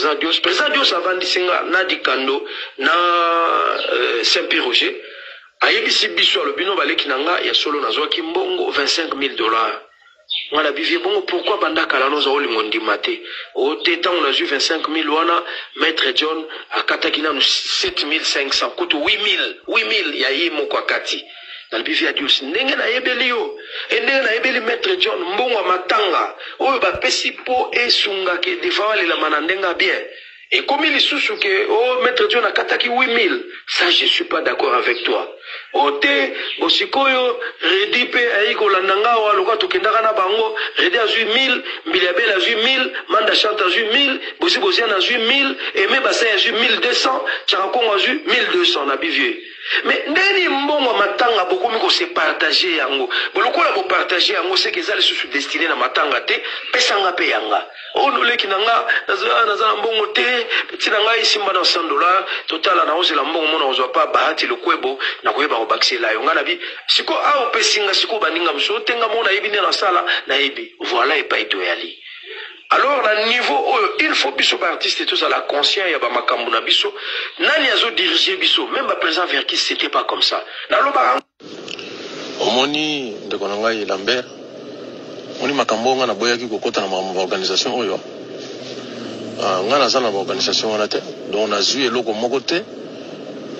président Dios. Président Dios avandisi nga na Dikando na Saint Pierre Roger, ayebisi biso, alobi: "No, baleki na nga, ya solo nazwaki mbongo 25 000 dollars." Nga na bivie bongo: "Pourquoi banda kala noza olingo ndima te?" "O te, ntango nazwi 25 000 wana, maître John akataki nanu 7500, kutu 8000, 8000 ya ye moko akati." Nalobi: "Vieux Adios, ndenge nayebeli yo e, ndenge nayebeli maître John, mbongo ya matanga oyo bapesi mpo esungaka Defao alelama na ndenge ya bien, ekomi lisusu ke o oh, maître John akataki 8000, ça je suis pas d'accord avec toi." "O te, bo sikoyo Redi mpe ayei kolanda nga awa, lokola tokendaka na bango, Redi azwi 1000, Mbili Abel azwi 1000, Manda Chante azwi 1000, Bosi Boziana azwi 1000, Eme Basai azwi 1200, Tiaka Kongo azwi 1200." Na bivieux: "Mais ndeni mbongo ya matanga bokomi kose partager yango? Bolokola bopartager yango, seke eza lisusu destiné na matanga te. Pesanga mpe yanga oyo noleki na nga. Naza na mbongo te. Ntina ngai esimba na 100 dollar. Totala, naozela mbongo mo nakozwa pa Bahati Lukwebo, nakoyeba kobakisela yo." Ngai nabi: "Siko awa opesi nga, sikoyo baninga mosusu otenga mo, nayebi nde nasala, nayebi." Voilà epai toyali. Alors na niveau oyo, il faut biso baartiste tozala conscient ya bamakambo na biso, nani azodirige biso. Même baprésident Verckys, c'était pas comme ça. Nalobaka. Omoni, ndeko na ngai Lambert, omoni makambo oyo ngai naboyaki kokɔta na makambo baorganisation oyo. Ngai naza na baorganisation wana te, donc nazwi eloko moko te,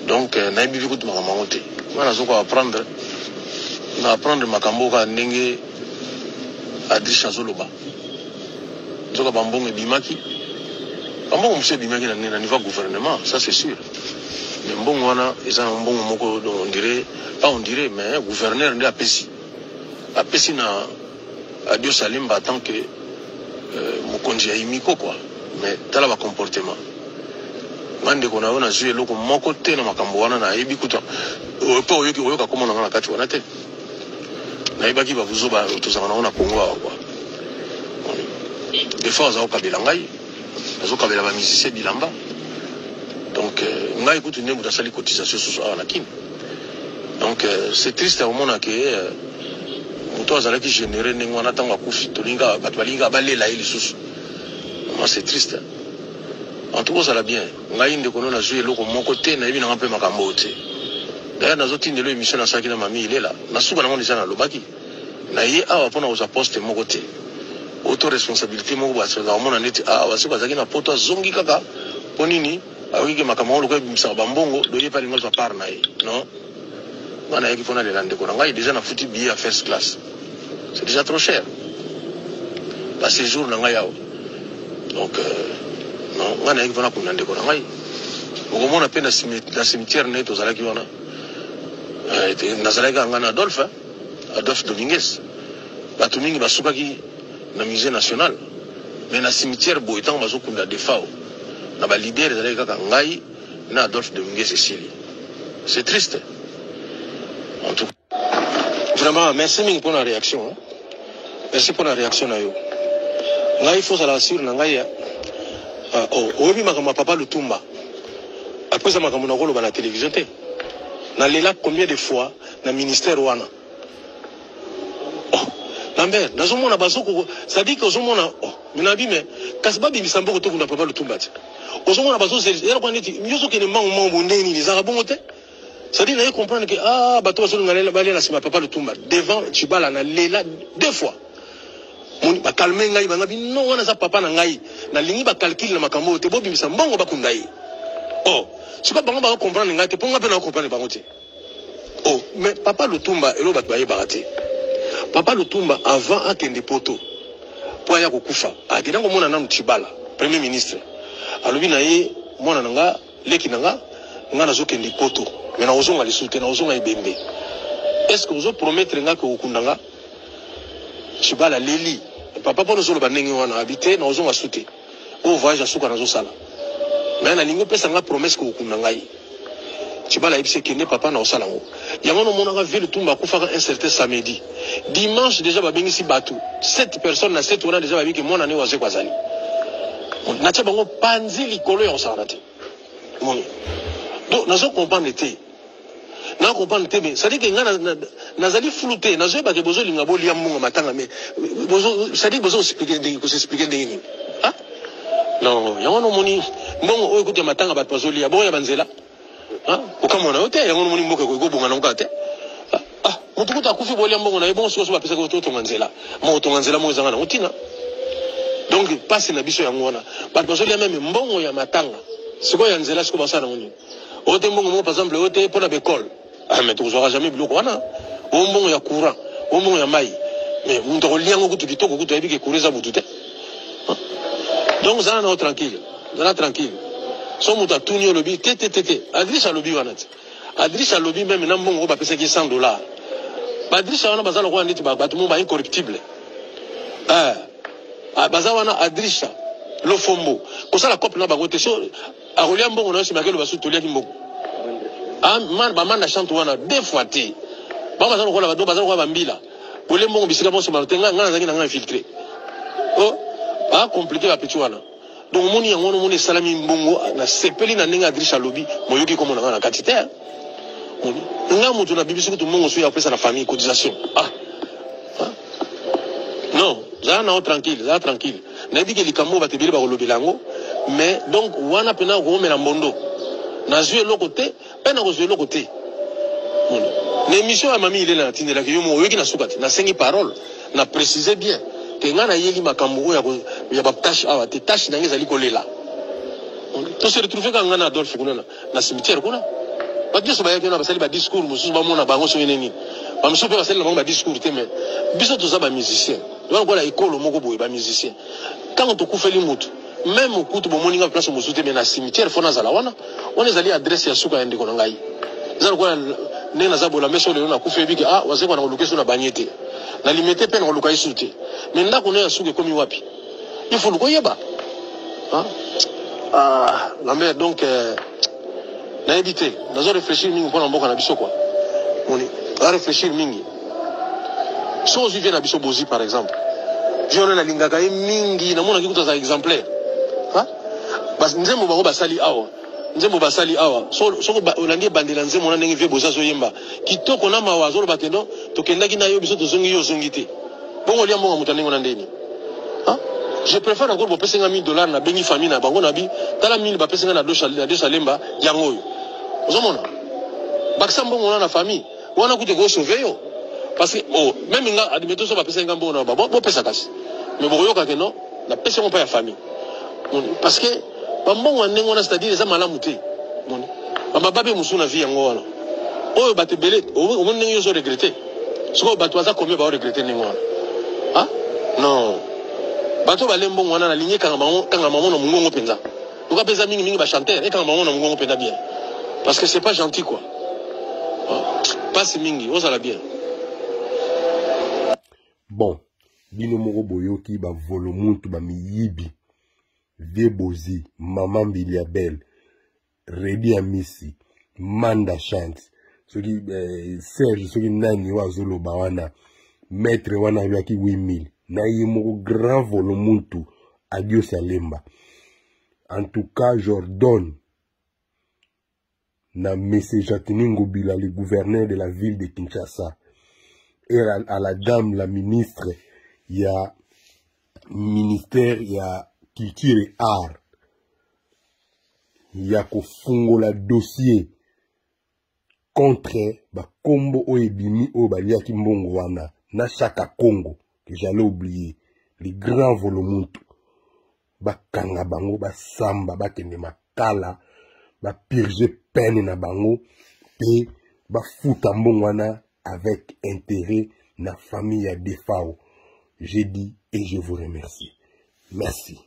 donc nayebi bi kutu makambo yango te. Ngai nazo koapprendre, na apprendre makambo kaka ndenge Adriche azoloba. Nzoka bambongo ebimaki, bambongo mosusu ebimaki na niveau ya gouvernement, ça c'est sûr. Mais mbongo wana eza na mbongo moko, donc on dirait pas, on dirait, mais gouverneur nde apesi na Adios Alimba en tant que mokonzi ya imiko quoi. Mais tala bacomportement. Nga ndeko na yo nazwi eloko moko te na makambo wana. Nayebi kuta mpe oyoki oyoka komona nga na kati wana te. Nayebaki babuzoba tozalaka nango na Kongo awa quoi. Des fois aza kokabela ngai, azokabela bamusicien bilamba. Donc ngai kutu nde moto asali cotisation susu awa na Kini. Donc c'est triste komona ke moto azalaki généreux ndenge wana, ntango akufi, tolinga bato balinga balela ye lisusu. Vraiment, c'est triste. En tout cas, ozala bien. Ngai ndeko no nazwi eloko moko te, nayebi nanga mpe makambo oyo te. D'ailleurs nazotindela émission nasalaki na mami Ilela na suka nango. Deja nalobaki na ye awa mpona kozwa poste moko te, oto responsabilité moko. Bakomona neti awa soki azalaki na poto, azongi kaka mpo nini? Ayoki makambo yango lokola ebimisaka bambongo, doye mpe alingi azwa part na ye. Non, nga nayaki mpo nalela ndeko na ngai. Déjà nafuti billet ya first class, c'est déjà trop cher, baséjour na ngai awa. Donc non, ngai nayaki mpona kunda ndeko na ngai. Okomona mpe na cimetière na ye tozalaki wana, nazalaki kaka ngai na Adolphe, Adolphe Dominguez. Bato mingi basukaki na musée national, mais na cimetière boye, ntango bazokunda Defao na baleader, ezalaki kaka ngai na Adolphe Dominguez, esili. C'est triste en tout cas. Vraiment merci mingi mpona réaction, hein. Merci mpona réaction na yo. Ngai faut ozala sûr na ngai. Oh, oyebi makambo ya papa Lutumba, apesa makambo na koloba na télévision te. Nalela combien de fois na ministère wana. Oh, Lambert, nazomona bazoko, c'est-à-dire que ozomona, oh, minabi, me kasi babimisa mboko tokunda papa Lutumba te. Ozomona bazozelakwa neti nyonso okende mbangu mbangu, ndenge nini ezalaka bongo te. C'est-à-dire naye comprendre que ah, bato bazolinga balia na nsima ya papa Lutumba. Devant Tshibala nalela deux fois. Moni bakalme ngai, bangabi: "Non, wana aza papa na ngai, nalingi bacalculer na makambo oyo te, bobimisa mbongo bakunda ye." Oh, sikoyo bango bakocomprendre ngai te, mpo ngai mpe nakocomprendre bango te. Oh, mais papa Lutumba, eloko bato bayebaka te, papa Lutumba avant akende poto mpo aya kokufa, akenda komona nanu Tshibala, premier ministre. Alobi na ye: "Mwana na nga, leki na nga, nga nazokende poto, me nakozonga lisusu te, nakozonga ebembe. Est ce que ozopromettre nga ke okunda nga?" Tshibala leli: "Papa, mpo ozoloba ndenge wana?" Abi: "Te, nakozonga su te, oyo voyage asuka nazosala, me nalingi opesa nga promesse ke okunda ngai." Tshibala ayebisi: "Ekende papa, na osala yango." Yango nomonaka vieux Lutumba akufaka un certain samedi. Dimanche déjà babengisi bato sept personnes. Na sept wana déjà babiki mwana ne Wazeko azali. Natia bango panzi likolo ya kosakana te. Moni, donc nazo comprendre te, na comprendre te. Mais c'est-à-dire que nga nazali flou te. Nazoyebake bozolinga bolia mbongo matanga, mais c'est-à-dire bozo kosexpliquer ndenge nini? Ah, Non, yango wana omoni mbongo oyo kutu ya matanga bato bazolia bongo ya banzela okamwa na yo te. Yango wana omoni mboka ekoki kobonga nango kaka te. Ah, moto kutu akufi bolia mbongo na ye, bongo sikoyo so bapesaki otonga nzela moko, otonga nzela moko ezanga nango ntina. Donc mpasi na biso yango wana, bato bazolia meme mbongo ya matanga, sikoyo ya nzela sikoyo basala nango nini? Oyo te mbongo moko par exemple oyo te mpo na baekole. Ah, mais tokozwaka jamais biloko wana. Oyo mbongo ya courant, oyo mbongo ya mai, mais moto akolia yango kutu kitoko, kutu ayebi ke courant eza butu te. Donc zala nao tranquille, zala tranquille. So moto atuni, olobi te te te te. Adriche alobi wana te, Adriche alobi meme na mbongo oyo bapesaki 100 $. Baadriche wana baza lokola neti bato mo ba incorruptible. Eh, ah, baza wana Adrisha Lofombo, kosala cope na bango te. So akolia mbongo na yo, nsima akeloba su toliaki mbongo. Ah, man, bamanda chante wana deux fois te. Bango baza lokola bato, baza lokola bambila bolie mbongo bisika bonso te. Ngai nazalaki na ngai infiltré. Oh, bacompliqué bapeti wana. Donc omoni yango wana, omoni esalami mbongo. Nasepeli na ndenge Adrisha alobi, moyoki komona ngai na kati te. Ngai moto na bibisi kutu mbongo so ya kopesa na famille cotisation. Ah, non, zala nao tranquille, zala tranquille. Nayebi ke likambo oyo bato ebele bakolobela yango, mais donc wana mpena okomela mbondo. Nazwi eloko te mpe nakozwa eloko te. Na émission ya Mami Ilela natindelaki yo moko, oyoki na suka te. Nasengi parole na précise bien ke ngai nayeli makambo oyo ya batashe awa te. Tashe na ngai ezali kolela. To se retrouve kaka ngai na Adolphe kuna na cimetière kuna. Bato nyonso bayaki wana, basali badiscours mosusu, bamona bango soki nini. Bamosusu mpe basali na bango badiscours te, mais biso toza bamusicien wana lokola ekolo moko boye. Bamusicien, ntango tokufeli motu, même kutu bomoni nga place mosusu te, mais na cimetière fo nazala wana. Wana ezali adresse ya suka ya ndeko na ngai. Eza lokola ndenge naza bola meso lelo nakufi, oyebiki, ah, Wazekwa na koluka esu na banye te, na Limete mpe na koluka esu te, mais ndako na ya suka ekomi wapi? Il faut luka oyeba. Ah, Lambert, donc nayebi te, nazo réfléchir mingi mpona mboka na biso quoi. Moni a réfléchir mingi. So ozwi vie na biso Bozi par exemple, vie wana nalingaka ye mingi, namonaki kutu aza exemplaire. Nzembo bango basali awa, nzembo basali awa, soko olandi ebandela nzembo wana, ndenge vie Bozi azoyemba kitoko na mawa, azoloba ke non, tokendaki na yo, biso tozongi, yo ozongi te. Bongo olia mbongo moto ya ndenge wana ndeni? Je préfère encore bopesi nga 1000 $, nabengi famille na bango, na bi tala 1000 bapesi nga na Dosa Lemba yango oyo. Ozomona, bakisa mbongo wana na famille wana, kutu ekosauve yo. Parce que oh, même nga, admettons, so bapesi nga mbongo na ba bopesa kasi, mais bokoyoka ke non, napesi yango mpa ya famille, parce que bambongo ya ndenge wana, c'est-à-dire eza malamu te. Moni bamababe mosusu na vie yango wana oyo bato ebele omoni ndenge yo ozoregrete. Sikoyo bato baza combien baoregrete ndenge wana? Ah non, bato bale mbongo wana, nalingi ekanga bango, kanga bango na mongongo mpenza. Loka mpe eza mingimingi bachanteur, ekanga bango na mongongo mpenza bien, parce que c'est pas gentil quoi. Pasi mingi, ozala bien. Bon, bino moko boyoki bavolomuntu, bamiyibi, vie Bozi, mama Mbilia Bel, Redi Amisi, Manda Chance, soki Serge, soki nani oyo azoloba wana, maître wana alwaki 8000 na ye moko, grand volomuntu Adios Alemba. En tout cas, j'ordonne na monsieur Jatini Ngobila, le gouverneur de la ville de Kinshasa, et à la dame la ministre ya ministère ya culture et art, ya kofungola dossier contre bakombo oyo ebimi, oyo baliaki mbongo wana na Chaka Congo, que j'allais oublier, le grand volomuntu. Bakanga bango, basamba, bakende makala, bapurge peine na bango mpe bafuta mbongo wana avec intérêt na famille ya Defao. J'ai dit et je vous remercie. Merci.